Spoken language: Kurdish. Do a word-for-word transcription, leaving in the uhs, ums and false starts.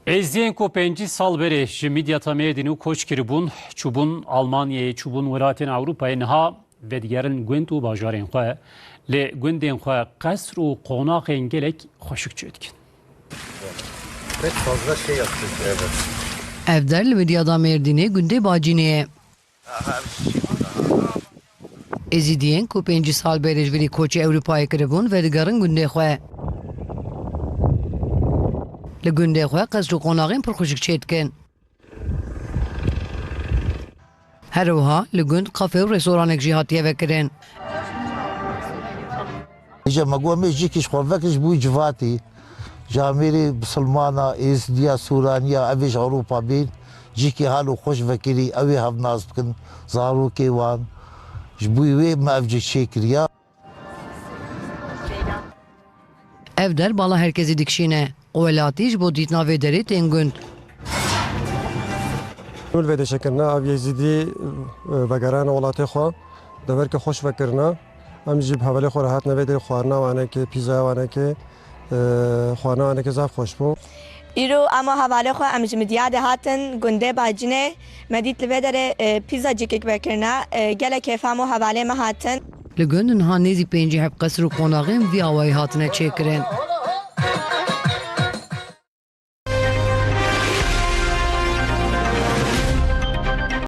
Êzidiyên ku pêncî sal berê ji Midyata Mêrdînê koç kiribûn, çûbûn Almanyayê, çûbûn welatên Ewropayê, niha vedigerin gund û bajarên xwe. Li gundên xwe qesr û qonaxên gelek xweşik çêdikin. Pek fazla şey yaptık, evet. Ev der li Midyata Mêrdînê gundê Bacînê ye. Êzidiyên ku pêncî sal berê ji virî koçê Ewropayê kiribûn, vedigerin gundê xwe. Li gundê xwe qesr û qonaxên pir xweşik çêdikin. Her wiha li gund kafe û restoranek jî hatiye vekirin. Îca me got, em ê cîkî ji xwe vekin ji bo wî civatî. Ji Amêrê Bisilmana, Êzidiya, Sûraniya, ev ê ji Ewropa bên, cîkî hal û xweş vekirî, ew ê hev nas bikin, zarokê wan. Ji bo wê me ev cîk çêkiriya. Ev der bala her kesî dikişîne. Welatî ji bo dîtina vê derê tên gund. Li vê dêşekirina ev Êzidî, e, vegerane welatê xwe, deverke xweş vekirina. Em jî bi hevalê xwe re hatine vê derê, xwarina wanekê, pîzaya wanekê, e, xwarina wanekê zaf xweş bû. Îro ema hevalê xwe em ji Midyadê hatin gundê Bacînê. Me dît li vê derê, e, pîza cîkek vekirina. E, gelek kêfa me û hevalê me hatin. Li gund niha nêzî pêncî heb qesr û qonaxên vî awayî hatine çêkirin.